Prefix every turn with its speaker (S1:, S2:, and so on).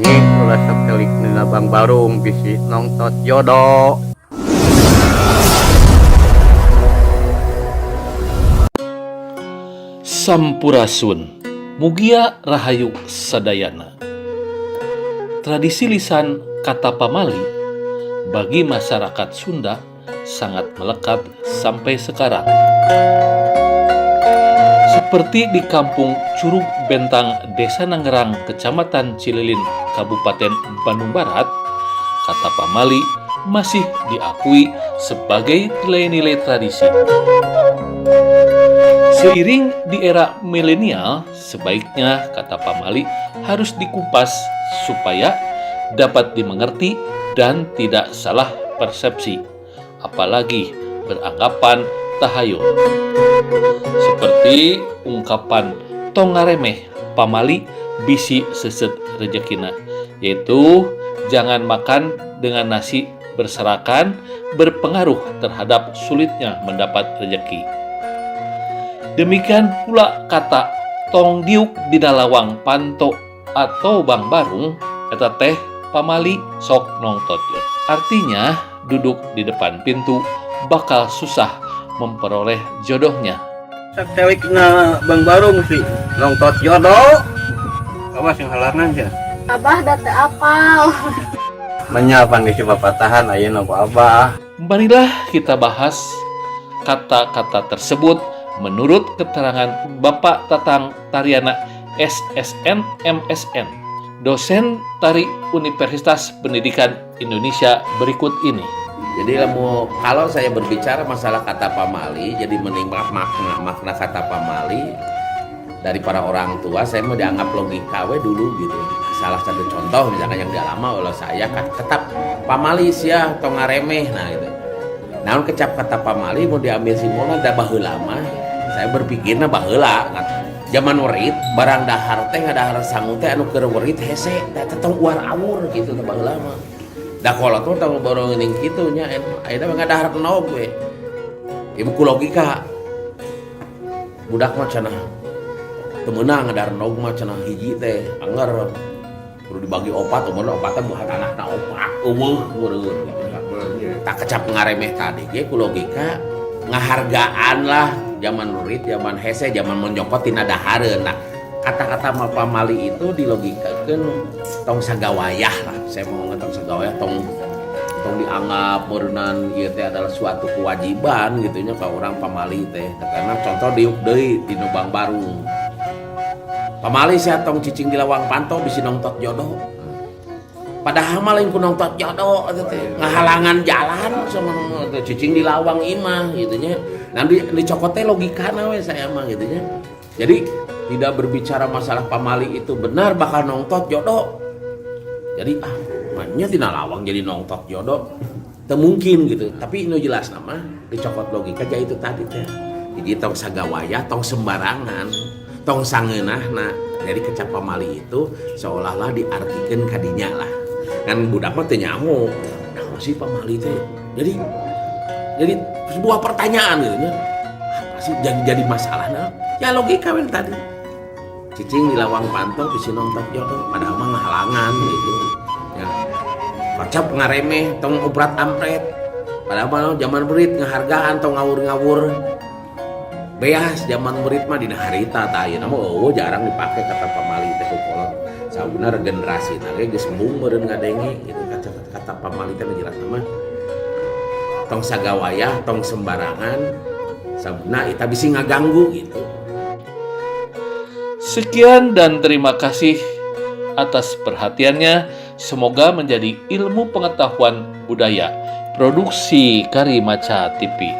S1: Nyi, ulah sakelik dina bangbarung, bisi nongtot jodoh.
S2: Sampurasun, mugia rahayu sadayana. Tradisi lisan kata pamali bagi masyarakat Sunda sangat melekat sampai sekarang. Seperti di Kampung Curug Bentang, Desa Nangerang, Kecamatan Cililin, Kabupaten Bandung Barat, kata pamali masih diakui sebagai nilai-nilai tradisi. Seiring di era milenial, sebaiknya kata pamali harus dikupas supaya dapat dimengerti dan tidak salah persepsi, apalagi beranggapan tahayul. Seperti ungkapan "tong ngaremeh pamali bisi seuseut rejekina", yaitu jangan makan dengan nasi berserakan, berpengaruh terhadap sulitnya mendapat rejeki. Demikian pula kata "tong diuk dina lawang panto atau bangbarung, eta teh pamali sok nongtot". Artinya duduk di depan pintu bakal susah memperoleh jodohnya.
S1: Sakelik na bangbarung sih nongtot jodoh. Awas yang halangan ya.
S3: Abah da teu apal.
S1: Menyapan di patahan ayeuna ku Abah.
S2: Marilah kita bahas kata-kata tersebut menurut keterangan Bapak Tatang Tariana SSN MSN, dosen tari Universitas Pendidikan Indonesia berikut ini.
S4: Jadi kalau saya berbicara masalah kata pamali, jadi menimbang makna makna kata pamali dari para orang tua, saya mau dianggap logika we dulu gitu. Salah satu contoh misalkan yang dialami oleh saya kan tetap pamali sia tong ngaremeh, nah gitu. Namun kecap kata pamali mau diambil simbolna da baheula mah saya berpikirna baheula zaman werit barang dahar teh ngadahar sangu teh anu keur werit hese teh tong uar awur gitu teh baheula mah. Da kolot mah tong borong geuning kitu nya, ayeuna mah ngadahar endog we. Ibu ku logika budak mah cenah teu meunang ngadahar endog mah, cenah hiji teh angger kudu dibagi opat, umurna opatan buat anakna opat euweuh meureun. Tak kecap ngaremeh tadi ge ku logika ngahargaan lah zaman werit, zaman hese, zaman menyokot tina dahareun. Nah, kata-kata pamali itu dilogikakeun tong sagawayah lah, saya mau ngomong tong sagawayah, tong tong dianggap meureunan ieu teh adalah suatu kewajiban gitu nya ka urang pamali teh. Karena contoh diuk deui di bangbarung, pamali sia tong cicing di lawang panto bisi nongtot jodoh, padahal mah lain ku nongtot jodoh eta teh, ngahalangan jalan sama cicing di lawang imah gitu nya. Nah, dicokot teh logikana we saya mah gitu nya. Jadi tidak berbicara masalah pamali itu benar bakal nongtot jodoh, jadi ah makanya tina lawang jadi nongtot jodoh teu mungkin gitu. Tapi ini jelas nama dicokot logika aja itu tadi teh, jadi tong sagawayah, tong sembarangan, tong sangeunahna. Jadi kecap pamali itu seolah-olah diartikan kadinya lah, kan budak mah teu nyaho nah sih pamali teh, jadi sebuah pertanyaan gitu nya, apa sih jadi masalah? Nah ya logika we tadi, cicing di lawang panto bisi nonton jodoh, padahal mah ngahalangan gitu ya. Kocap ngaremeh tong uprat ampret, padahal mah zaman berit ngahargaan, tong ngawur-ngawur beas zaman murid mah dina harita. Tah, ayeuna mah euweuh, jarang dipake kata pamali teh ku kolot. Sabenerna generasi na ge geus embung meureun ngadenge gitu. Kata kata pamali teh jelas mah tong sagawayah, tong sembarangan, sabna eta bisi ngaganggu gitu.
S2: Sekian dan terima kasih atas perhatiannya. Semoga menjadi ilmu pengetahuan budaya. Produksi Karimaca TV.